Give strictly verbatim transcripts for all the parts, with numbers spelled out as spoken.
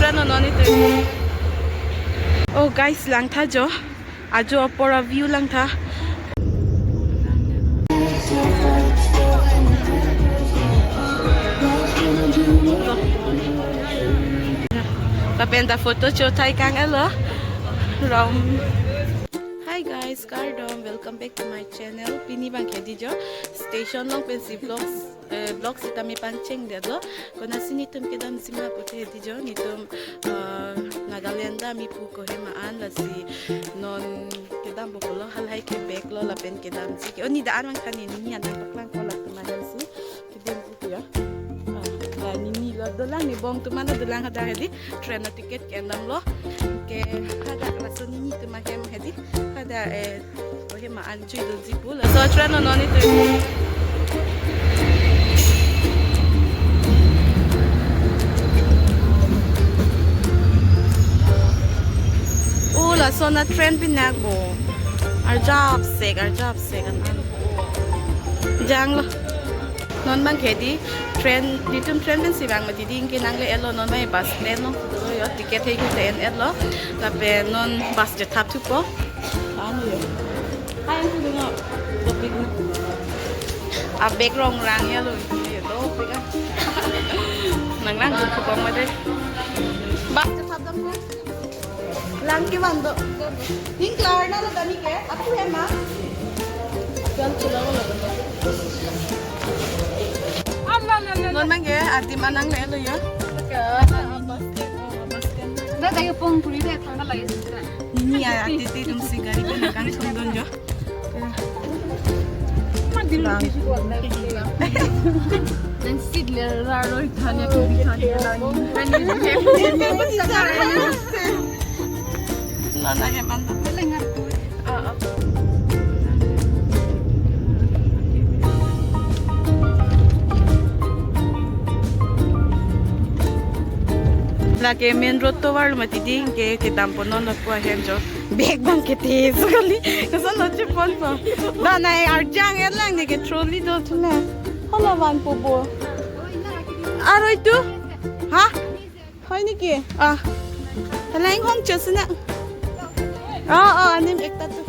Train non non itu. Oh guys, langtha jo. Ajo apor a-view langtha. Lapen ta photo cho thai kang elo. Rom. Hi guys, kardom, welcome back to my channel. Pini abang ke hedi jo station along pensi vlogs, eh, vlog sitame pangchengdetlo. Konatsi netum kedamji ma pute hedi jo, netum, eh, Nagaland dam-ik pu Kohima an, lasi non kedampo pulo, halahai ke bag lo lapen kedamji ke. Oh, ne da-an abang than, ne ne an nangpaklangpo latum ahem si kedam pu ya. Ah, la ne ne lo dolang, ne bong atum an lo dolang, hadak hedi train a-ticket ke-endamlo. Ke hadak laso ne netum ahem hedi, hadak, eh, Kohima an chui doji pu. Laso train non non itu. Oh, lason a-train pinak bo. Arjapsek, arjapsek an. Janglo. Non abang ke hedi train, netum train pensi vang mati, hedi anke nangle-etlo, non abang bus stand along. Yo, ticket hei kute en-etlo. Lapen non bus chethap thupo. Ano yo. Hai, ang tudung o. Dopik na. A-bag rong rang ya lo. Yo, dopik a. Nanglang dopik ko made. Bus chethap dam ko. Lang kevan do. Ning klar na lo tani ke? Apu hem ma? Apu hem chula lo. Non abang ke adim an nangle-etlo ya. Ka. Da da yo pong puri de thang la. Ne ne ya, ati ti dum si gari ke nangkangthum dun jo. Nang seat le ra roi than ya, kiri than ya, nang. Nana ya, mantap. Ah, ah. Lake main road tovar lo mati, hedi anke kedampo non lapu ahem jo. Bag abang ke te sekali. Koson lo cheponpo. Da nai arjang-et lang, ne ke trolley do thuna. Hala vanpo bo. Aroi tu? Ha? Hoi niki? Ah. Hala inghong chosina. Oh, oh, anim ekta tu.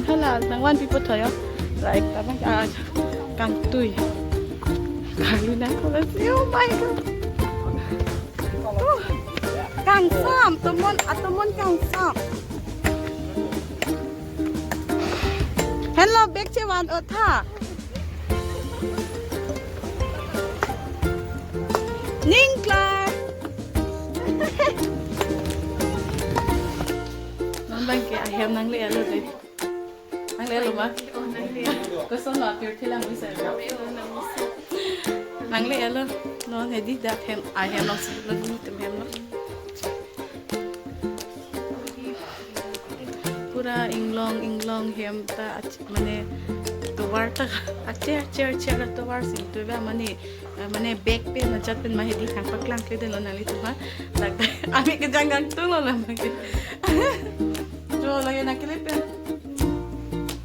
Hala, nangvanpipo tho yo. La ekta abang, ah, kangtui. Kali na ko si, oh my God. Uh, kangsam, tomon, atomon kangsam. Henlo bag chevan-o tha. Ning klar. Non abang ke ahem nangle-etlo de. Nangle-etlo ma? Koson lo apirthe lang bisa. Nangle-etlo. Non hedi dak hem, ahem lo si lo, netum hem lo. Pura inglong inglong hem ta ach-, mane tovar ta ache ache ache la tovar si tu ba mane, eh, mane bag pen ajat pen ma hedi nangpaklangkledetlo nanglitum ha. Dak ami kejang kangtung lo la mane. Jo lagi nangkele pen.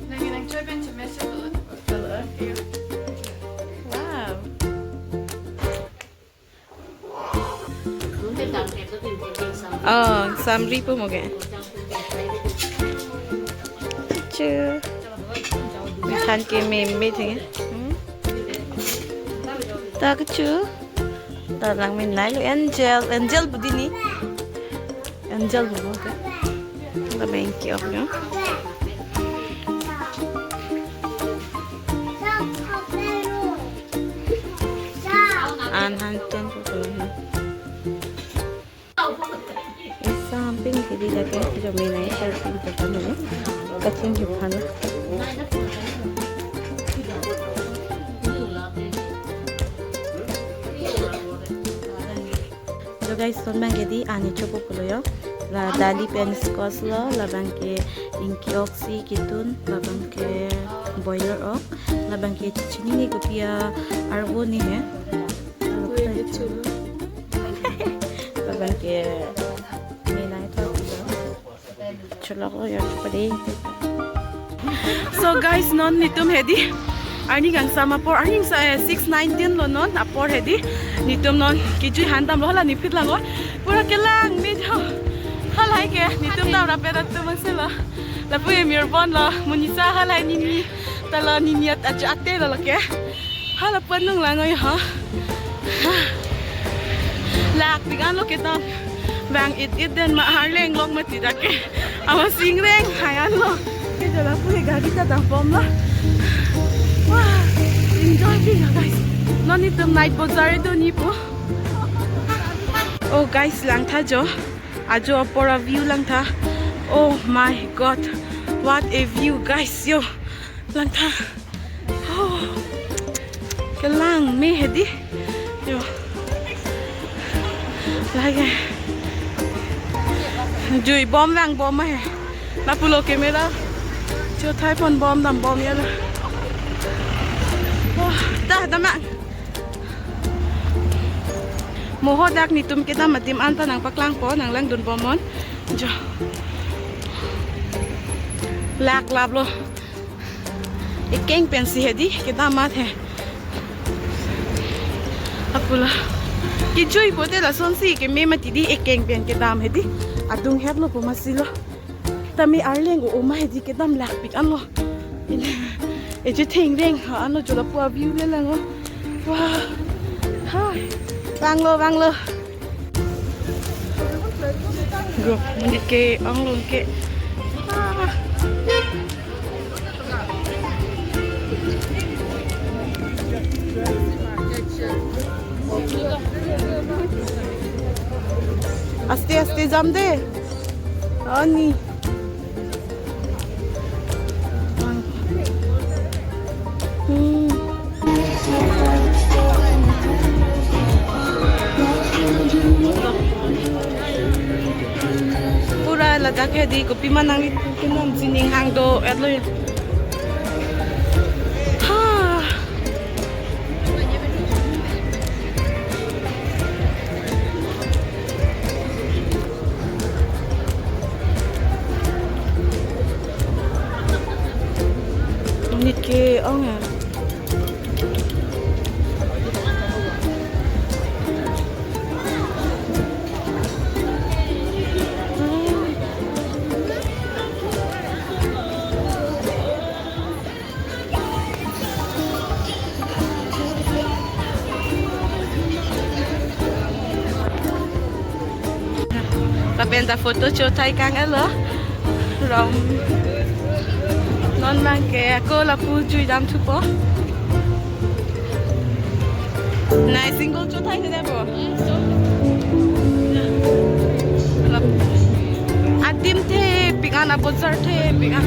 Lagi nangchoi pen chemese tu. Wow. Oh, samri po moge. Chu. Than ke meme theng. Hmm? Ta ke chu. Ta lang min nai lo Angel, Angel budi ne. Angel bu ke. Labang ke-ok ya. An han ton ko ko. Isa amping ke hedi lake jo menai serving ko kami. Kaching ke phana. So guys, non abang ke hedi an chopo pulo yo. La dali pen squash lo, labang ke ingki oxy kitun, labang ke boiler ok, labang ke chinine kopi arvo ne he. Labang ke menai tho. Cholok lo yo pade. So guys, non netum hedi Arni kangsam apor, arni sa, eh, six nineteen lo non, apor hedi. Netum non kejui han damlo, hala nephi lang oi. Pura kelang me jo. Halahai ke, netum dam rapet atum angselo. Lapu emir bon lo, monisa halahai nini. Ta lo nini at ajo ate lo lo ke. Hala pu anung lang oi ho. Lakpik anlo kedam. Vang it it den ma Arleng along mati dak ke. Amat singreng hai anlo. Ke jala pu ke gari ta dambom lo. Wah, enjoy pik ya guys. Non netum night bazaar do ni pu. Oh guys, langtha jo. Ajo apor a-view langtha. Oh my God. What a view guys. Yo. Langtha. Oh. Kelang me hedi. Yo. Lake. Jui bom vangbom ma he. Lapulo camera. Chothai pon bom dambom ya la. Wah, dah damang. Mo ho dak netum kedam adim anta nangpaklangpo, nanglangdunbom non. Jo. Laklaplo. Ekeng pensi hedi, kedam amat he. Apula. Kejui pote lasonsi keme mati di, ekeng pen kedam hedi. Adung hetlo pu amatsi lo. Tame Arleng o-o ma hedi kedam lakpik anlo. Eje thengreng ha anlo jo lapu a-view le lang o. Wah. Hai. Vanglo, vanglo. Go, monit ke-ong lo ke. Ah. Aste aste jam de. Ani. Hmm. Pura ladak hedi kopima nangli kinam sining hang do-etlo ya. Ha. Monit ke-ong ya. Lapen ta photo chothai kang-etlo. Rom. Non abang ke ako lapu jui dam thupo. Nai single chothai ke dabo. Adim thepik an, a-bazaar thepik an.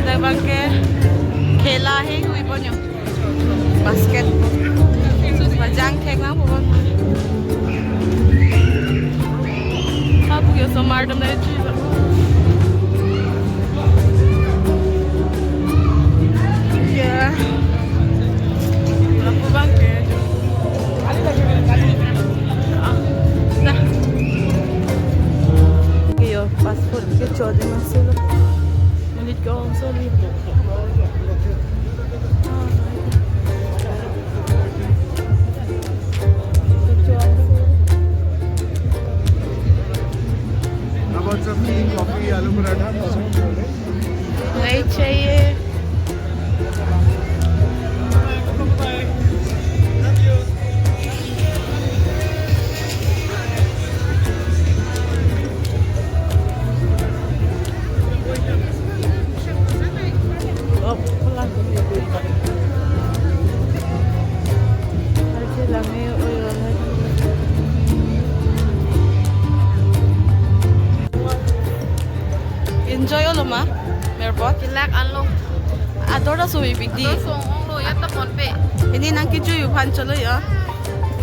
Dak abang ke khela he hui ponyo. Basket. Bajang thek nang pon. Apu ke osomar dam na chui. Ya. Lapu abang ke. Ah, dah. Yo, passport ke chode masuk. Monit ke-ong soli. How about some tea, coffee, aloo paratha? नहीं चाहिए। Enjoy-olo ma, Merbot? Kelak anlo. Ador ta sui big di. Ador song onglo, ya ta ponpe. Ini nang kejui aphan cholo ya.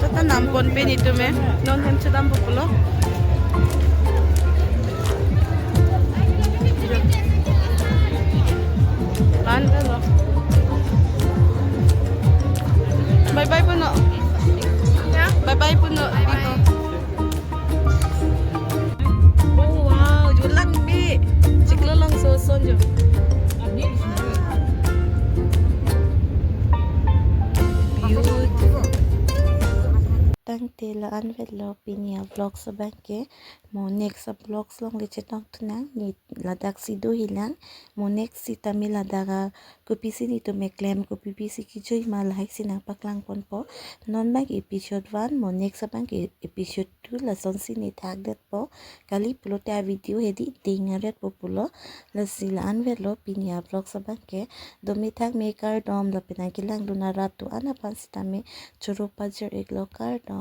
Chota nam ponpe netum e. Non hem chedampo pulo. Pan lo. Bye bye puno. Ya? Bye bye puno. Bye bye. Oh wow, jo lang me. Chiklo lang so son jo. Tangte la-an vetlo pini a vlogs abang ke. Mo next a vlogs along le chetong thunang, ne ladak si do hilang. Mo next sitame ladak a kopisi netum keklem, kopi pisi kejui ma lahai si nangpaklang ponpo. Non abang ke episode one, mo next abang ke episode two, lasonsi ne thakdetpo. Kali pulote a video hedi ding aret po pulo. Lasi la-an vetlo pini a vlogs abang ke. Dome thakme, kardom, lapen nangkelang dun arat do-an aphan sitame choro pajir iklo, kardom.